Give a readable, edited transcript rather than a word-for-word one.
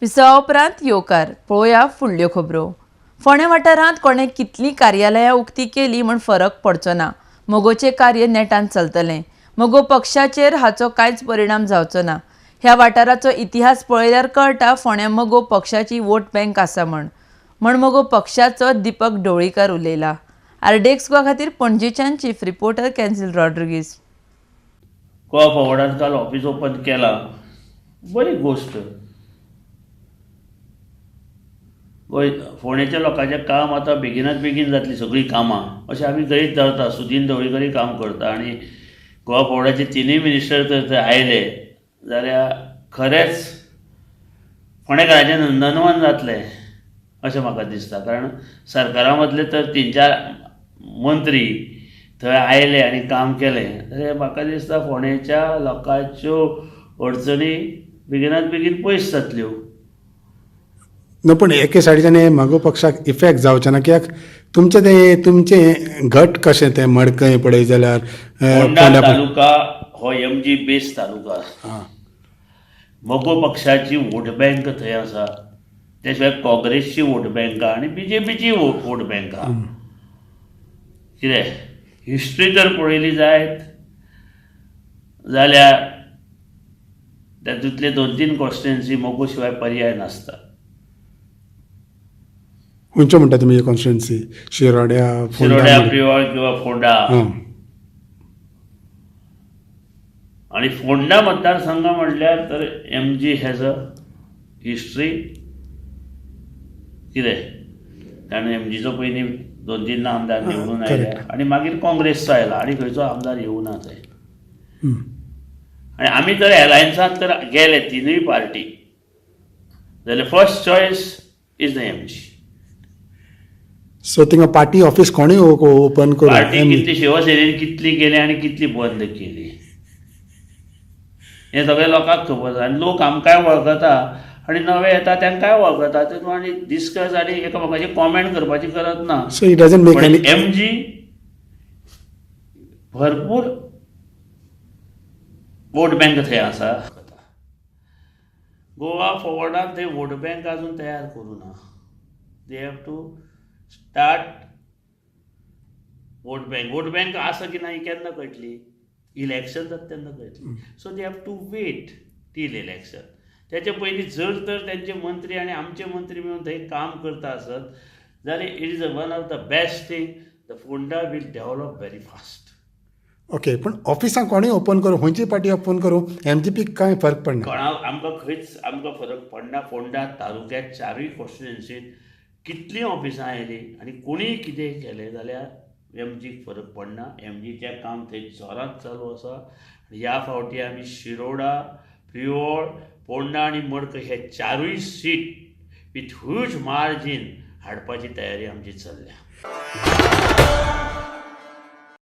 विसवा उपरांत येवकार. पळोवया फुडल्यो खबरो. फोंडें वाठारांत कोणें कितलीं कार्यालयां उक्ती केली म्हूण फरक पडचो ना. मगोचें कार्य नेटान चलतलें. मगो पक्षाचेर हाचो कांयच परिणाम जावचो ना. ह्या वाठाराचो इतिहास पळयल्यार कळटा फोंड्यां मगो पक्षाची वोट बँक आसा म्हण म्हण मगो पक्षाचो दीपक ढवळीकार उलयला. आरडीएक्स गोवा खातीर पणजेच्यान चीफ रिपोर्टर कॅन्सील रॉड्रिगीस. गोवा फॉरवर्डान काल ऑफिस ओपन केला, बरी गोश्ट. गोंय फोंडेच्या लोकांचें काम आतां बेगिनात बेगीन जातलीं सगळीं कामां अशें आमी गृहीत धरता. सुदीन ढवळीकरूय काम करता आनी गोवा फॉरवर्डाचे तिनूय मिनिस्टर जर थंय आयले जाल्यार खरेंच फोंडेकाराचें नंदनवन जातलें अशें म्हाका दिसता. कारण सरकारा मदले तर 3-4 मंत्री थंय आयले आनी काम केलें जाल्यार म्हाका दिसता फोंडेच्या लोकांच्यो अडचणी बेगिनात बेगीन पयस जातल्यो. न्हू, पूण एके सायडीच्यान हें मगो पक्षाक इफेक्ट जावचें ना कित्याक तुमचें तें तुमचें घट कशें तें मडकय पळय जाल्यार फोंडा तालुका हो एमजी बेस तालुका. मगो पक्षाची वोट बँक थंय आसा, ते शिवाय काँग्रेसची वोट बँक आनी बीजेपीची वोट बँक आहा. कितें हिस्ट्री जर पळयली जायत जाल्यार तातूंतले 2-3 कॉन्स्टिट्युएन्सी मगो शिवाय पर्याय नासता. खंयच्यो म्हणटा तुमी कॉन्स्टिट्युएन्सी? शिरोड्या, शिरोड्या, प्रियोळ किंवा फोंडा. आनी फोंडा मतदारसंघ म्हणल्यार तर एमजी हॅज अ हिस्ट्री. कितें कारण एमजीचो पयलीं 2-3 आमदार निवडून आयले आनी मागीर काँग्रेसचो आयला आनी खंयचो आमदार येवना थंय. आनी आमी जर एलायन्सांत तर गेले तिनूय पार्टी जाल्यार first choice is the MG. So थिंगा पार्टी ऑफिस कोणूय ओपन करूं. पार्टी कितली शिवसेनेन कितली केली आनी कितली बंद केली हें सगळें लोकांक खबर आसा. आनी लोक आमकांय वळखता आनी नवे येता तांकांय वळखता. तेतून आनी डिस्कस आनी एकामेकाचेर कॉमेंट करपाची गरज ना. So it doesn't make any MG भरपूर वोट बँक थंय आसा. गोवा फॉरवर्डान थंय वोट बँक अजून तयार करूं ना. They have to start vote bank. Vote bank आसा की ना ही केन्ना कळटली? इलेक्शन जाता तेन्ना कळटली. So they have to wait till election. तेचे पयलीं जर तर तेंचे मंत्री आनी आमचे मंत्री मेळून थंय काम करता आसत जाल्यार it is a one of the best thing. The Ponda will develop very fast. Okay, पूण ऑफिसां कोणूय ओपन करूं, खंयची पार्टी ओपन करूं, एमजीपीक कांय फरक पडना. कोणा आमकां खंयच आमकां फरक पडना. फोंडा तालुक्यात 4 कॉन्स्टिट्युएन्सीत कितलीं ऑफिसां आयलीं आनी कोणीय कितें केलें जाल्यार एमजीक फरक पडना. एमजीचें काम थंय जोरात चालू आसा. ह्या फावटी आमी शिरोडा, प्रियोळ, फोंडा आनी मडकय हे 4 सीट विथ ह्यूज मार्जीन हाडपाची तयारी आमची चल्ल्या.